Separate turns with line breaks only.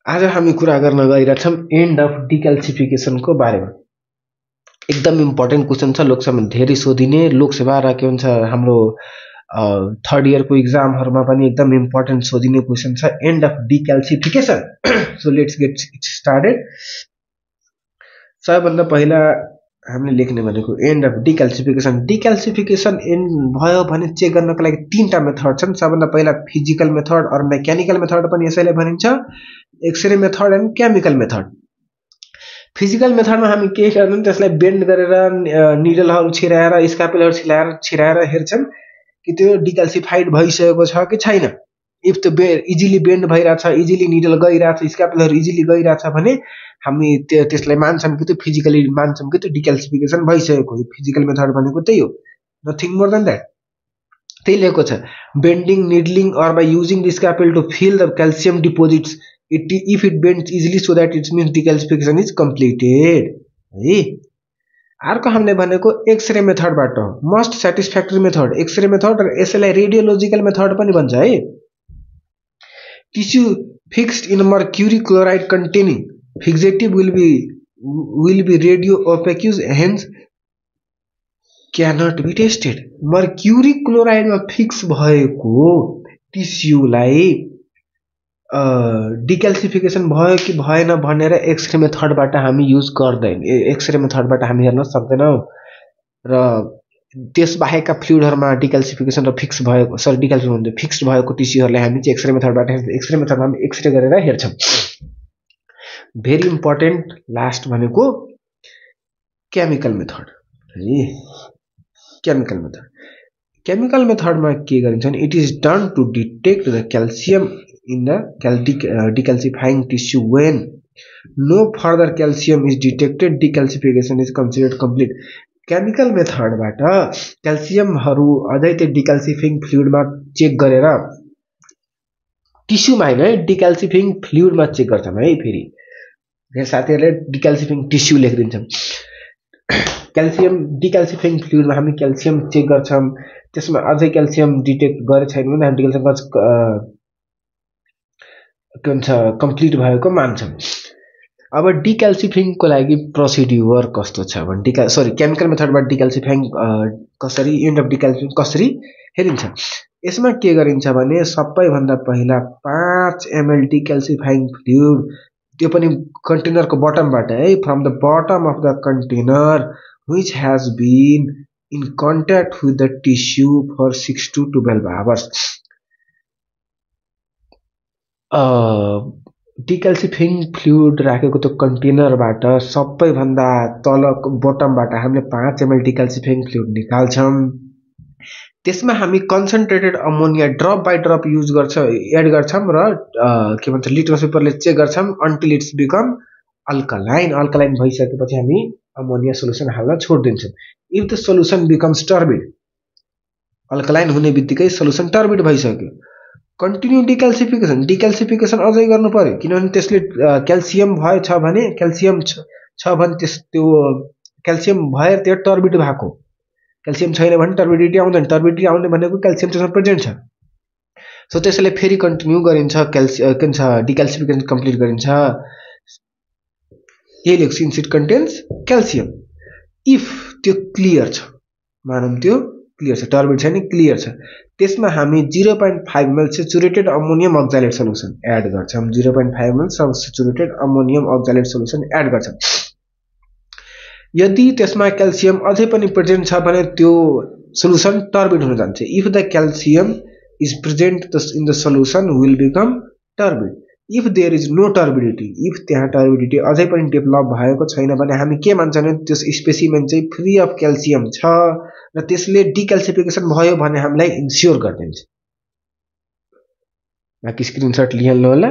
आज हामी कुरा गर्न गइरहेछौँ एन्ड अफ डिक्याल्सिफिकेसन को बारेमा। एकदम इम्पोर्टेन्ट क्वेसन छ, लोकसभामा धेरै सोधिने, लोकसेवा र के भन्छ हाम्रो थर्ड इयर को एक्जामहरुमा पनि एकदम इम्पोर्टेन्ट सोधिने क्वेसन छ end of decalcification. So let's get it started. सबैभन्दा पहिला हामीले लेख्ने भनेको end of decalcification. Decalcification end भयो भने चेक गर्नको लागि तीनटा मेथड छन्। सबभन्दा पहिला फिजिकल मेथड और मेकानिकल मेथड पनि यसैले भनिन्छ, X ray method and chemical method. Physical मेथडमा हामी के गर्छौं, त्यसलाई बेन्ड गरेर निडलहरु छिराएर स्क्यापेलहरु छिराएर हेर्छौं कि त्यो डिक्याल्सिफाइड भइसकेको छ कि छैन। इफ त्यो इजिली बेन्ड भइराछ, इजिली निडल गइराछ, स्क्यापेलहरु इजिली गइराछ भने हामी त्यसलाई मान्छौं कि त्यो फिजिकली मान्छौं कि त्यो डिक्याल्सिफिकेसन भइसकेको हो। फिजिकल मेथड भनेको त्यही हो, नथिङ मोर देन दैट। त्यही लेखेको छ, बेन्डिङ निडलिङ और by using the scalpel to feel the calcium deposits if it bends easily so that it means decalcification is completed है। अर्को हामीले भनेको एक्सरे मेथडबाट हो, most satisfactory method x-ray method र यसैलाई रेडियोलोजिकल मेथड पनि भन्छ है। Tissue fixed in mercury chloride containing fixative will be radio opaque, hence cannot be tested। Mercury chloride मा फिक्स भएको टिश्यूलाई डिक्याल्सिफिकेसन भयो कि भएन भनेर एक्सरे मेथडबाट हामी युज गर्दैन, एक्सरे मेथडबाट हामी हेर्न सक्दैनौं। र त्यसबाहेकका फ्लुइडहरुमा डिक्याल्सिफिकेसन र फिक्स भएको डिक्याल्सिफिकेसन फिक्स्ड भएको टिश्यूहरुलाई हामी चाहिँ एक्सरे मेथडबाट एक्सरे मेथडमा हामी एक्सरे गरेर हेर्छौं। भेरी इम्पोर्टेन्ट लास्ट भनेको केमिकल मेथड है। केमिकल मेथडमा के गरिन्छ भने it is done to detect the calcium in the decalcifying tissue when no further calcium is detected, decalcification is considered complete। chemical method बाट क्याल्सियम हरु अझै त्यो डिक्याल्सिफिङ फ्लुइड मा चेक गरेर टिश्यू मा हैन डिक्याल्सिफिङ फ्लुइड मा चेक गर्छौं है। फेरि धेरै साथीहरुले डिक्याल्सिफिङ टिश्यू लेखिदिन्छन्। क्याल्सियम डिक्याल्सिफिङ फ्लुइड मा हामी क्याल्सियम चेक गर्छौं, त्यसमा अझै क्याल्सियम डिटेक्ट गरे छैन भने हामी डिक्याल्सिफिङ कम्प्लिट भएको मान्छौं। अब डिक्याल्सिफिङ को लागि प्रोसिड्युर कस्तो छ भने केमिकल मेथडबाट डिक्याल्सिफाइङ कसरी एन्ड अफ डिक्याल्सिफिङ कसरी हेरिन्छ। यसमा के गरिन्छ भने सबैभन्दा पहिला 5 ml डिक्याल्सिफाइङ फ्लुइड, त्यो पनि कन्टेनरको बटमबाट है, from the bottom of the container which has been in contact with the tissue for 6 to 12 hours। Decalcifying fluid राखेको त्यो कन्टेनरबाट सबैभन्दा तलको बटमबाट हामीले 5 ml डिक्याल्सिफिङ फ्लुइड निकाल्छौं। त्यसमा हामी concentrated ammonia drop by drop use गर्छौं, एड गर्छौं र के भन्छ लिटमस पेपरले चेक गर्छौं until it's become alkaline. Alkaline भइसकेपछि हामी अमोनिया सोलुसन हाल्न छोड्दिन्छौं। If the solution becomes turbid, alkaline हुने बित्तिकै सोलुसन टर्बिड भइसक्यो, कन्टिन्यू डिक्याल्सिफिकेसन अझै गर्नु पर्यो, किनभने त्यसले क्याल्सियम भएछ भने क्याल्सियम छ भने त्यो क्याल्सियम भएर त्यो टर्बिड भएको, क्याल्सियम छैन भने टर्बिडिटी आउँदैन। टर्बिडिटी आउने भनेको क्याल्सियम त्यसमा प्रेजेन्ट छ। सो त्यसैले फेरि कन्टिन्यू गरिन्छ, डिक्याल्सिफिकेसन कम्प्लिट गरिन्छ। यही लेख्छु since it contents calcium. If त्यो क्लियर छ, मानौं त्यो क्लियर छ, टर्बिड छैन क्लियर छ, त्यसमा हामी 0.5 ml saturated ammonium oxalate solution add गर्छौं। 0.5 ml saturated ammonium oxalate solution add गर्छौं। यदि त्यसमा क्याल्सियम अझै पनि प्रेजेन्ट छ भने त्यो सोलुसन टर्बिड हुन जान्छ। If the calcium is present in the solution will become turbid. If there is no turbidity, if त्यहाँ टर्बिडिटी अझै पनि डेभलप भएको छैन भने हामी के मान्छौं भने त्यो स्पेसिमेन चाहिँ फ्री अफ क्याल्सियम छ र त्यसले डिक्याल्सिफिकेसन भयो भने हामीलाई इन्स्योर गर्दिन्छ। बाकी स्क्रिनशट लिहाल्नु होला।